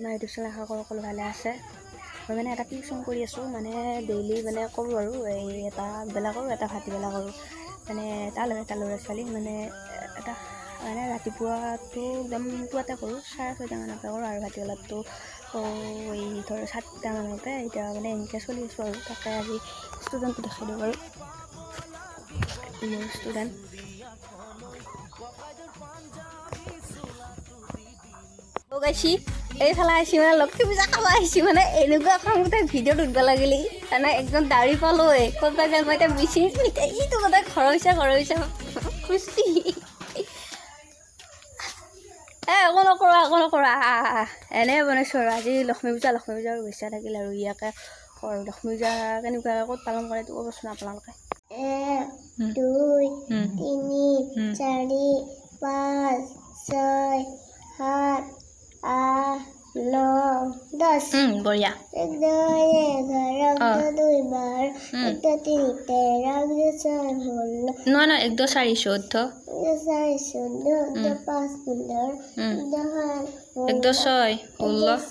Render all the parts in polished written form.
My YouTube channel. আশা কৰোঁ সকলো ভালে আছে। মই মানে এটা টিউশ্যন কৰি আছোঁ, মানে ডেইলি মানে কৰোঁ আৰু এই এটা আগবেলা কৰোঁ, এটা ভাটিবেলা কৰোঁ। মানে এটা এটা ল'ৰা ছোৱালী, মানে এটা মানে ৰাতিপুৱাটো একদম পুৱাতে কৰোঁ, 6:30 মানৰ পৰা কৰোঁ আৰু ভাটিবেলাটো এই ধৰ 7টামানৰ পৰা। এতিয়া মানে এনেকৈ চলি আছোঁ আৰু তাকে আজি ষ্টুডেণ্টটো দেখাই দিওঁ বাৰু। মোৰ ষ্টুডেণ্ট গাইছি, এইফালে আহিছি, মানে লক্ষী পূজা খাব আহিছি। মানে এনেকুৱা খং উঠে, ভিডিঅ'ত উঠব লাগিলি মানে একদম দাড়ি পালোঁ ক'ত যায়। মই এতিয়া বিচি এইটো কথা ঘৰ হৈছে, ঘৰ হৈছে খুচি। এ একো নকৰোঁ, একো নকৰোঁ। আহ, এনেই বনাইছোঁ আৰু আজি লক্ষ্মী পূজা, লক্ষ্মী পূজাৰ শুভেচ্ছা থাকিল আৰু ইয়াকে আৰু লক্ষ্মী পূজা কেনেকুৱাকৈ ক'ত পালন কৰে এইটো ক'বচোন আপোনালোকে। এক, দুই, তিনি, চাৰি, পাঁচ, ছয়, সাত, আঠ, ন, 10। বঢ়িয়া। এক, দুই, 11, এক, দুই, 12, এক, দুই, তিনি, 13, এক, দুই, ছয়, 16। নহয় নহয়, এক, দুই, চাৰি, 14। এক, দুই, চাৰি, 14, এক, দুই, পাঁচ, 15, এক, দুই, সাত। এক, দুই, ছয়, 16।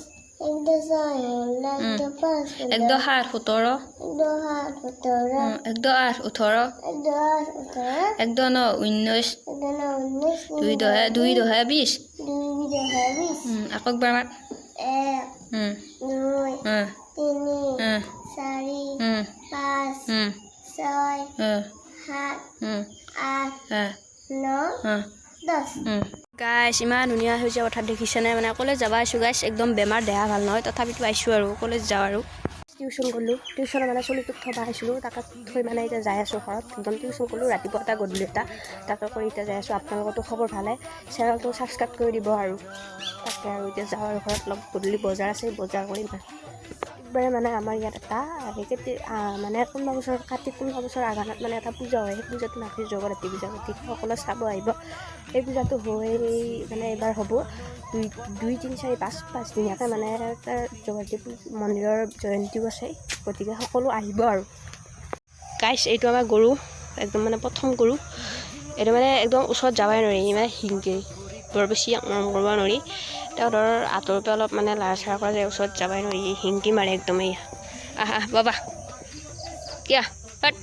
এক, দুই, ছয়, 16, এক, দুই, পাঁচ। এক, দুই, সাত, 17। এক, দুই, সাত, 17। এক, দুই, আঠ, 18। এক, দুই, আঠ, 18। এক, দুই, ন, 19। এক, দুই, ন, 19। দুই দহে, দুই দহে 20। দুই দহে 20। আকৌ একবাৰ মাত। এক, দুই, তিনি, চাৰি, পাঁচ, ছয়, সাত, আঠ, ন, 10। গাইছ, ইমান ধুনীয়া সেউজীয়া পথাৰ দেখিছেনে? মানে কলেজ যাব আহিছোঁ গাইছ। একদম বেমাৰ, দেহা ভাল নহয়, তথাপিতো আহিছোঁ আৰু কলেজ যাওঁ আৰু। টিউশ্যন কৰিলোঁ, টিউশ্যনৰ মানে চলিটোক থ'ব আহিছিলোঁ, তাকে থৈ মানে এতিয়া যাই আছোঁ ঘৰত। একদম টিউশ্যন কৰিলোঁ ৰাতিপুৱা এটা, গধূলি এটা, তাকে কৰি এতিয়া যাই আছোঁ। আপোনালোকতো খবৰ ভালে, চেনেলটো ছাবস্ক্ৰাইব কৰি দিব আৰু তাকে আৰু এতিয়া যাওঁ আৰু ঘৰত। অলপ গধূলি বজাৰ আছে, বজাৰ কৰিম। একবাৰে মানে আমাৰ ইয়াত এটা কেতিয়া মানে কোনোবা বছৰ কাতি, কোনোবা বছৰ আঘোণত মানে এটা পূজা হয়। সেই পূজাটো নাম হৈছে জগৰাত্ৰি পূজা। গতিকে সকলোৱে চাব আহিব। এই পূজাটো হৈ মানে এইবাৰ হ'ব দুই দুই, তিনি, চাৰি, পাঁচ, পাঁচদিনীয়াকৈ। মানে তাৰ জগৰাত্ৰি মন্দিৰৰ জয়ন্তীও আছে। গতিকে সকলো আহিব। আৰু গাইছ, এইটো আমাৰ গৰু, একদম মানে প্ৰথম গৰু এইটো। মানে একদম ওচৰত যাবই নোৱাৰি, ইমান হিংকে। বৰ বেছি মৰম কৰিব নোৱাৰি। তেওঁ ধৰ আঁতৰৰ পৰা অলপ মানে লাৰ চাৰ কৰা যায়, ওচৰত যাবই নোৱাৰি, হিংকি মাৰে একদম। এইয়া, আহ আহ বাবা, কিয়া বাট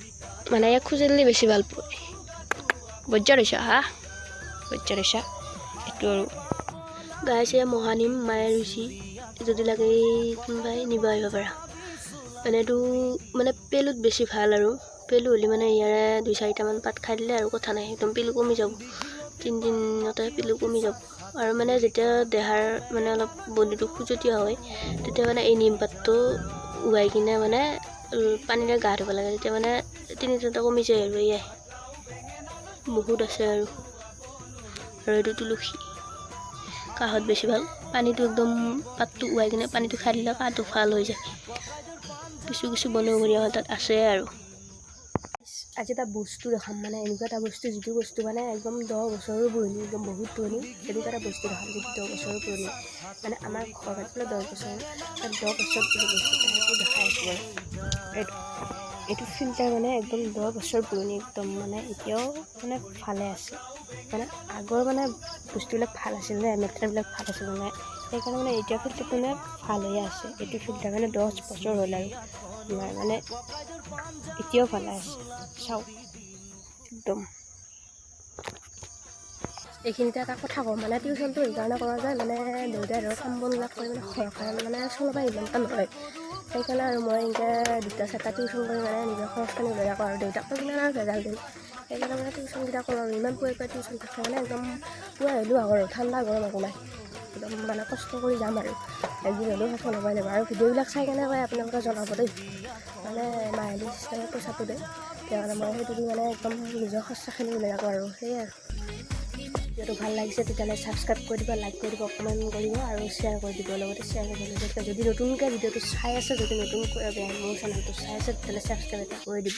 মানে ইয়াক খুজি দিলে বেছি ভাল পোৱা। বজ্জাৰ হৈছে, হা, বজ্জাৰ হৈছে এইটো। আৰু গাইছে, মহানিম মায়ে ৰুইছি। যদি লাগে কোনোবাই নিব আহিব পাৰা। মানে এইটো মানে পেলুত বেছি ভাল আৰু পেলু হ'লে মানে ইয়াৰে দুই চাৰিটামান পাত খাই দিলে আৰু কথা নাই, একদম পেলু কমি যাব। 3 দিনতে পেলু কমি যাব। আৰু মানে যেতিয়া দেহাৰ মানে অলপ বডিটো খজুৱতীয়া হয়, তেতিয়া মানে এই নিমপাতটো উহাই কিনে মানে পানীৰে গা ধুব লাগে। তেতিয়া মানে 3 দিনতে কমি যায়। আৰু এয়াই বহুত আছে আৰু। আৰু এইটো তুলসী, কাহত বেছি ভাল। পানীটো একদম পাতটো উহাই কিনে পানীটো খাই দিলে কাহটো ভাল হৈ যায়। কিছু কিছু বনৌষধি আমাৰ তাত আছে। আৰু আজি এটা বস্তু দেখাম, মানে এনেকুৱা এটা বস্তু যিটো বস্তু মানে একদম 10 বছৰো পুৰণি, একদম বহুত পুৰণি। এনেকুৱা এটা বস্তু দেখাম যিটো 10 বছৰো পুৰণি। মানে আমাৰ ঘৰত বোলে 10 বছৰ, 10 বছৰ পুৰণি বস্তু এটা, সেইটো দেখাই আছোঁ বাৰু। এইটো ফিল্টাৰ মানে একদম 10 বছৰ পুৰণি, একদম মানে এতিয়াও মানে ভালে আছে। মানে আগৰ মানে বস্তুবিলাক ভাল আছিল নে, মেটেৰিয়েলবিলাক ভাল আছিল মানে, সেইকাৰণে মানে এতিয়া ফিল্টাৰটো মানে ভাল হৈয়ে আছে। এইটো ফিল্টাৰ মানে 10 বছৰ হ'ল আৰু আমাৰ মানে এতিয়াও ভালে আছে। চাওক একদম। এইখিনিতে এটা কথা কওঁ, মানে টিউশ্যনটো এইকাৰণে কৰা যায়, মানে দেউতাই ধৰক কাম বনবিলাক কৰি মানে ঘৰখন মানে চলাব ইমান এটা নোৱাৰে। সেইকাৰণে আৰু মই এনেকৈ দুটা চাৰিটা টিউশ্যন কৰি মানে নিজৰ খৰচখিনি ওলাই থাকোঁ আৰু দেউতাকটো কিমান আৰু ভেজাল দিম। সেইকাৰণে মানে টিউশ্যনকেইটা কৰোঁ। আৰু ইমান পুৱাই পুৱাই টিউশ্যন থাকে, মানে একদম পুৱা হ'লেও আৰু ঠাণ্ডা গৰম একো নাই, একদম মানে কষ্ট কৰি যাম আৰু একদিন হ'লেও সফল হ'বই লাগিব। আৰু ভিডিঅ'বিলাক চাই কেনেকৈ আপোনালোকে জনাব দেই। মানে মাহিলী চিষ্টেমত পইচাটো দিয়ে, তেতিয়া মই সেইটো দি মানে একদম নিজৰ খৰচাখিনি ওলাই থাকোঁ আৰু সেয়াই। আৰু ভিডিঅ'টো ভাল লাগিছে তেতিয়াহ'লে ছাবস্ক্ৰাইব কৰি দিব, লাইক কৰি দিব, কমেণ্ট কৰিব আৰু শ্বেয়াৰ কৰি দিব। লগতে শ্বেয়াৰ কৰিব। লগতে যদি নতুনকৈ ভিডিঅ'টো চাই আছে, যদি নতুনকৈ মোৰ চেনেলটো চাই আছে, তেতিয়াহ'লে ছাবস্ক্ৰাইব এটা কৰি দিব।